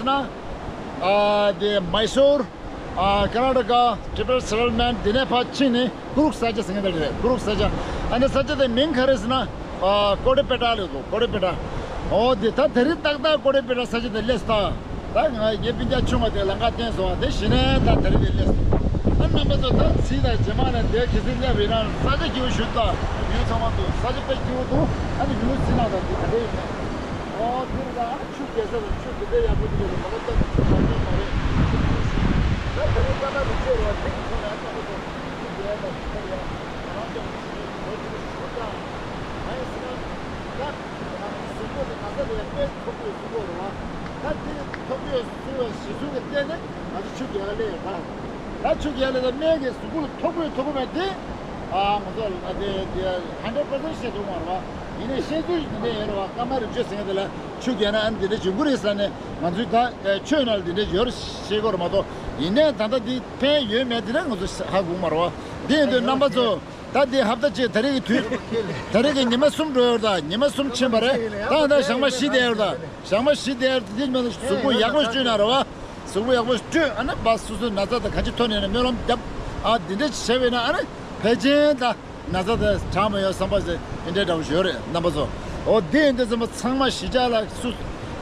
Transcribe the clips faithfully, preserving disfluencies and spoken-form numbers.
ན། ཨ་དེ་མའི་སོར། ཨ་ཀར་ནཱ་ཊ་ཀ་ཊི་བེཊ་སེ་ཊལ་མེན་ཊི་འདི་ནས་ཕར་ཕྱིན་ནས་ཀུ་རུག་ས་ཆ་ཟེར་མཁན་དེ་རེད། ཀུ་རུག་ས་ཆ། ཨ་ནི་ས་ཆ་དེ་མིང་ག་རེ་ཟེར་ན། ཨ་ཀོ་ཌི་པེ་ཊ་ལབ་འདུག་ཀོ་ཌི་པེ་ཊ། འོ་དེ་ད་དེ་རིང་ཏག་ཏག་ཀོ་ཌི་པེ་ཊ་ས་ཆ་དེ་སླེབས་སོང་། ད་ང་ངའི་སྤུན་ཀྱག་ཆུང་བ་དེ་ལམ་ཁ་བསྟན་སོང་། དེ་གཞི་ནས་ད་དེ་རིང་དེ་སླེབས་སོང་། ཨ་རྣམ་པ་ཚོ་ད་གཟིགས་དང་། རྗེས་མ་ནས་དེ་གལ་སྲིད་སླེབས་ཡིན་ན་ས་ཆ་སྐྱིད་པོ་ཞིག་འདུག་ད་བིའུ་ཚང་མ་འདུག་ས་ཆ་དཔེ་སྐྱིད་པོ་འདུག་ཨ་ནི་བིའུ་གཟིགས་ན་ད་དེ་ག་འདྲ་ཡིན་ནས། ཨོ་དེ་རེད། ད་ཨ་ནི་ཆུ་རྒྱག་ས་དང་ཆུ་དེ་འདྲ་ཡག་པོ་ཅིག་ཡོད་རེད། ད་ལྟ་ཆུ་མ་ཉོས་མ་རེད། ཆུ་ཆུ་ཞིག་ད་དེ་རིང་ཀ་ན་རུ་ཆེ་རེད་བ། དེ་གི་ཐོག་ནས་ཨ་ནི་ང་ཚོ་ཆུ་རྒྱག་ཡ་དང་ཆུ་ཐར་ཡ་ང་རང་ཅག་ཆུ་ཞིག་ལོ་ཆུ་ཞིག་ཞུ་དང་། ང་ཡིན་ཟེར་ན་ད་གཟུགས་པོ་དེ་ན་ཚ་དེ་ཡང་དཔེ་མཐོ་པོའི་གཟུགས་པོ་རེད་བ། ད་དེ་མཐོ་པོའི་གཟུགས་པོ་གཞི་བཟུང་གི་སྟེང་ནས་ང་ཚོ་ཆུ་རྒྱག་ལས་ཡོད་ད། ད་ཆུ་རྒྱག་ལས་ད་སྨན་གྱི་གཟུགས་པོ་མཐོ་པོའི་མཐོ་པོ་བས་དེ། ཨ་ང་ཚོ་ཨ་དེ་དེ་ཧན་ཌེཌ་པར་སེན་ཊི་བཤད་ཐུབ་མ་རེད་བ། ཡིན་ནའི་བཤད་ཚུལ་འདི་འདྲ་ཡོད་རེད་བ། ཀརྨ་རིག་བྱེད་ཟེར་མཁན་དེ་ལ་ཆུ་རྒྱག་ན་ཨ་ནི་འདི་འདྲ་འབྱུང་གི་རེད་ཟེར་ནས་ང་ཚོས་ད་ཆོས་ནང་ལ་འདི་འདྲ་ཡོད་རེད་བཤད་ཀྱི་ཡོད་རེད་མ་གཏོགས། ཡིན་ནའི་ད་ལྟ་འདི་ཕན་ཡོད་མེད་དེ་ལ་ང་ཚོ་ཧ་གོ་གི་མ་རེད་བ། འདི་ཡིན་དུས་རྣམ་པ་ཚོ། ད་འདི་ཧབ་ཏ་གཅིག་ད་རེས་ཀྱི་དུས། ད་རེས་ཀྱི་ཉི་མ་གསུམ་འགྲོ་ཡོད་རེད་ད། ཉི་མ་གསུམ་ཕྱིན་པ་རེད། ད་ད་ཞག་མ་བཞི་བསྡད་ཡོད་རེད་ད། ཞག་མ་བཞི་བསྡད་ཡོད་རེད། འདི་ཉི་མ་གཟུགས་པོ་ཡག་པོ་བཅོས་ན་རེད་བ། གཟུགས་པོ་ཡག་པོ་བཅོས། ཨ་ནི་བ་སོ་སོའི་ན་ཚ་དང་གང་ཅི་ཐོན་ནས་ན་སྨོན་ལམ་བརྒྱབ། ཨ་འདི་འདྲ་བྱས་པས་ན་ཨ་ནི་ཕལ་ཆེར་ད་ན་ཚ་དེ་དྲག་མ་ཡོང་བསམ་པ་ཟེར་འདི་འདྲའི་འདྲ་བོ་ཞིག་ཡོད་རེད་རྣམ་པ་ཚོ། འོ་འདི་ཡིན་དུས་ཙམ་པ་ཚང་མ་གཞིས་ཆགས་ལ་སུ།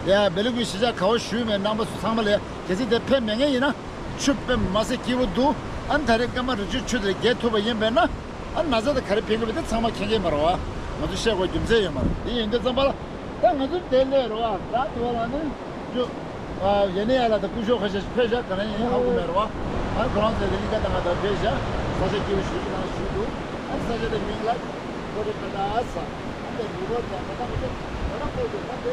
ཡ་སྦེལ་ཀོབ་གཞིས་ཆགས་ག་བ་བཞུགས་མེད་རྣམ་པ་ཚོ་ཚང་མ་ལ་ཡ། གལ་སྲིད་དེ་ཕན་མེད་མཁན་ཡིན་ན། ཆུ་དཔེ་མ་སྲིད་སྐྱིད་པོ་འདུག་ཨ་ནི་ད་རེས་ཀརྨ་རིག་བྱེད་ཆུ་དེ་རྒྱག་ཐུབ་པ་ཡིན་པས་ན། ཨ་ན་ཚ་དེ་ག་རེ་ཕན་གྱི་མེད་དེ་ཚང་མ་མཁྱེན་མཁན་མ་རེད་བ། ང་ཚོ་བཤད་དགོས་རྒྱུ་མཚན་ཡོད་མ་རེད། དེ་ཡིན་དུས་ཙམ་པ་ལ་ད་ང་ཚོ་དེ་ལས་རེད་བ། ད་དེ་བ་ལ་ནི་ཆུ། ཨ་ཡེ་ནས་ཡ་ལ་ད་སྐུ་ཞབས་ཁ་ཤས་ཕེབས་ཤག་ག་ནས་ཡིན་ཧ་གོ་མེད་རེད་བ། ཨ་ཁོ་རང་ཚོས་དེ་གཉིས་ཀ་ད་ང་ད་ཕེབས་ཤག་ས་ཆ་སྐྱིད་པོ་ཞིག་གི་ནང་བཞུགས་འདུག་ཨ་ས་ཆ་དེ་མིང་ལ་ཀོ་ཌི་པེ་ཊ་ཟེར། ཨ་དེ་རི་བར་དང་ད་ལྟ་ང་ཚོ་ང་རང་ཁོ་དེ་ད་དེ།